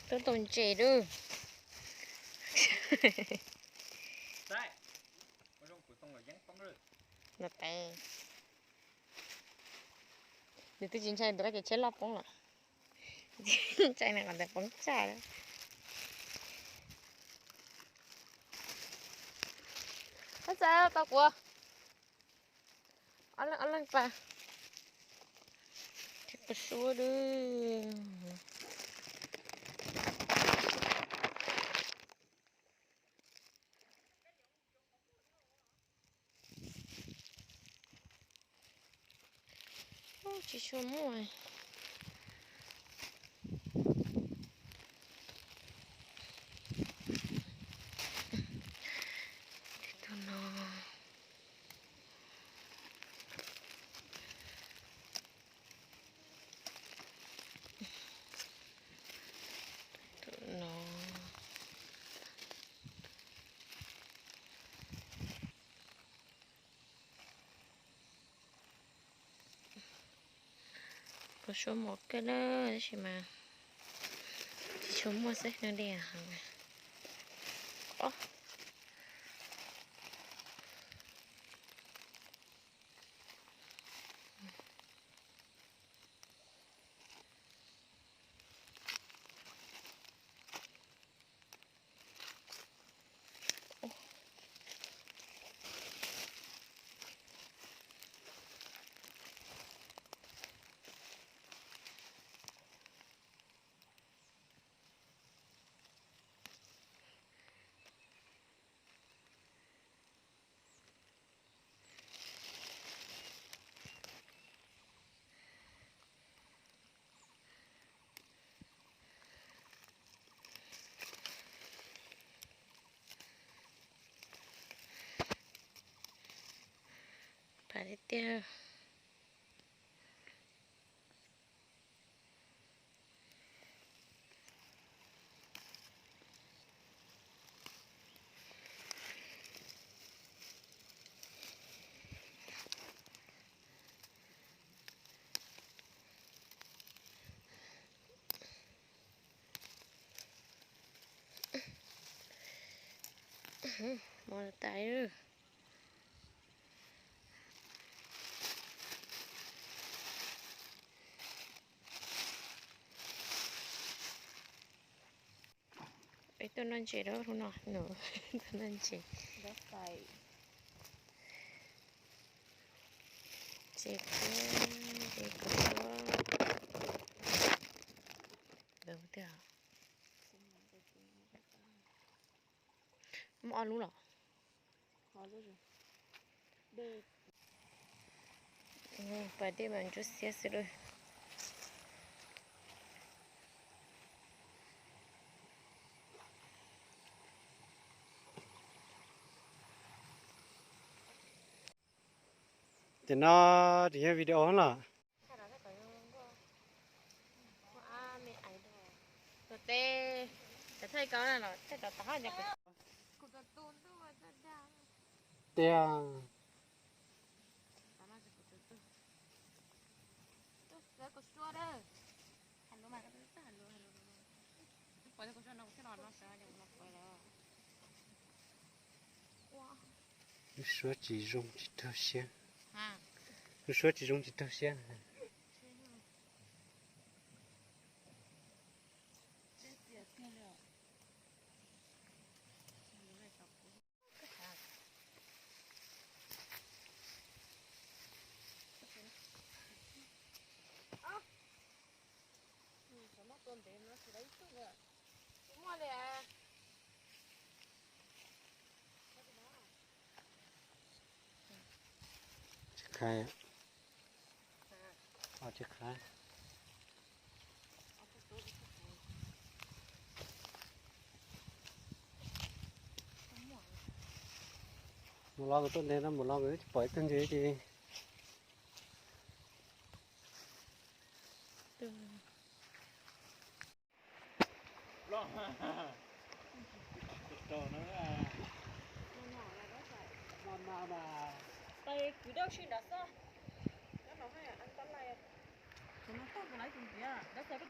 Tub tau ntses lawm. Los tes. Nws twb tsis ntshai tus kab ces tsheb loj poob lawm. Ntshai nws qhov ntawd poob tsaj lawm. Ab txawm tau kuv. Ob leeg ob leeg pas. Tib qus suab dub. Tsis tshua muaj. Tus no. Tus no. Kuv suab mos kawg na, tab sis mas tsis tshua muaj xwb no li. Pam tiag tiag. Mos tas. Peb tuaj noj ntses rau hnub no, tuaj noj ntses. Ntses kub, ntses kub. Ntawd tiag. Muaj ob lub los? Pas dej mas ntsuab xiab xwb lawm. Ces no tsis yog video los. Tiag. Lub suab tsis zoo tsis raug siab. Lub suab tsis zoo tsis raug siab. Tsis qab, tsis qab. Mus los kuv tuaj ntev no, mus los kuv tsis pom ib tug ntses li.